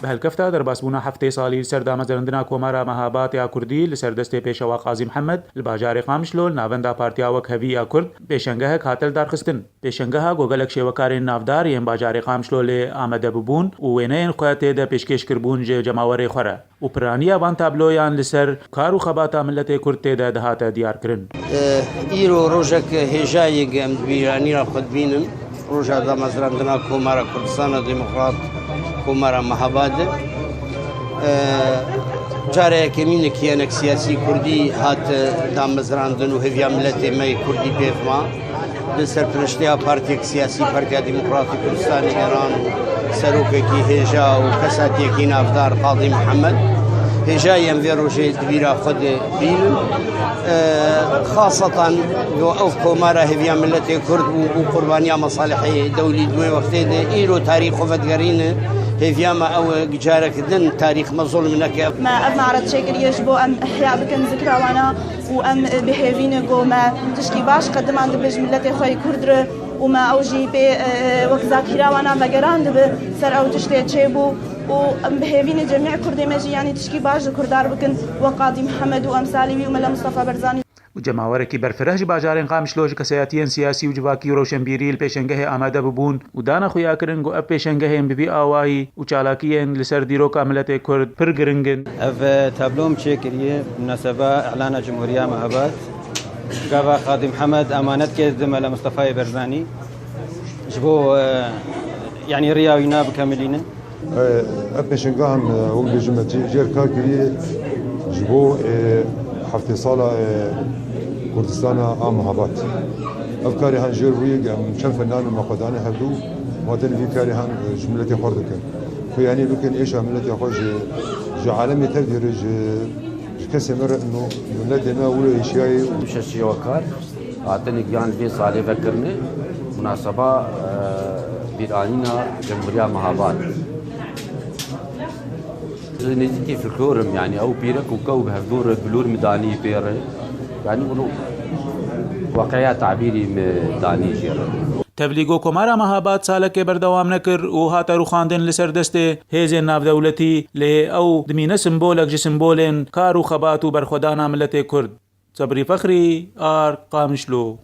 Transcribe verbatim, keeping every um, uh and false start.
Bi helkefta derbasbûna heftê salî li ser damezrandina Komara Mehabat ya Kurdî li ser destê Pêşewa Qazî Mihemed li bajarê Qamişlo li navenda Partiya Wekhevî ya Kurd pêşengehek hate lidarxistin. Pêşengeha ku gelek şêwekarên navdar yên bajarê Qamişlo lê amade bibûn û wêneyên xwe tê de pêşkêş kiribûn ji cemawerê xwe re. Û piraniya van tabloyan li ser kar û xebata miletê Kurd tê de dihate diyarkirin. Îro rojek hêja ye ku em di bîranîna xwe dibînin, roja damezrandina Komara Kurdistana Demokrat, Komara Mehabad e. Cara yekemîn e ku kiyanek siyasî kurdî hat damezrandin û hêviya miletê me yê kurdî pêv ma. Li serpiriştiya partiyek siyasî, Partiya Demokratî Kurdistanê Îran û serokekî hêja û kesatiyekî navdar Qadî Mihemed, hêja ye em vê rojê di bîra xwe de bînin. E, xasetan go ev komara hêviya miletê Kurd bû û qurbaniya mesalihê dewlî di wê wextê de îro tarîx xwe vedigerîne. Hêviya me ew e, carek din tarîx me zulm neke. Me ev maret çêkiriye ji bo em ihya bikin zikra wana û em bi hêvî ne ku me tişkî baş qediman dibe ji miletê xwe yê Kurd re û me ew jî pê, e, wek zakîra wana vegerandibe ser ew tiştê çêbû û em bi hêvî ne cemî Kurdê me jî yanî tişkî baş ji Kurdan re bikin wek Qadî Mihemed û emsalî wî û Mele Mistefa Berzanî. Û cemawerekî berfireh ji bajarên Qamişlo ji kesayetiyên siyasî û civakî û rewşenbîrî li pêşengehê amade bibûn û dana xuyakirin ku ev pêşengehên bi vî awayî û çalakiyên li ser dîroka miletê Kurd pir giring in. Ev, e, tablo em çêkiriye bi munaseba îlana Cumhuriya Mehabad. Gava Qadî Mihemed emanet kir di Mele Mustefayê Berzanî ji bo, e, yanî riya wîna bikemilînin. E, ev pêşengehan, e, wek bêjim me jê-, jêr kar kiriye ji bo, e, heftê sala, e, Kurdistana a Mehabad. Ev karê han jêr bûye, em çend fenan me xwe dane hevdû, ma tenê vî karê han, e, ji miletê xwe dikin. Xwe yanî bikin êşa miletê xwe ji, ji alemê tevdî re, ji, ji kesê me re, no, miletê me wilo êşiyayê. Şeş şêwekar hatine giyan vê salê vekirine, munaseba, e, bîranîna Cemhuriya Mehabad. Ez nêzîkî folklor im, yanî ew pîrek û kew bi hevdû re bilûr min danî pê re. Yanî wilo weqeya tabîrî min danî jê re. Tevlîgo Komara Mehabad salekê berdewam nekir û hate rûxandin li ser destê hêzên navdewletî, lê ew dimîne simbolek ji simbolên kar û xebat û berxwedana miletê Kurd. Sebrî Fexrî, Ark, Qamişlo.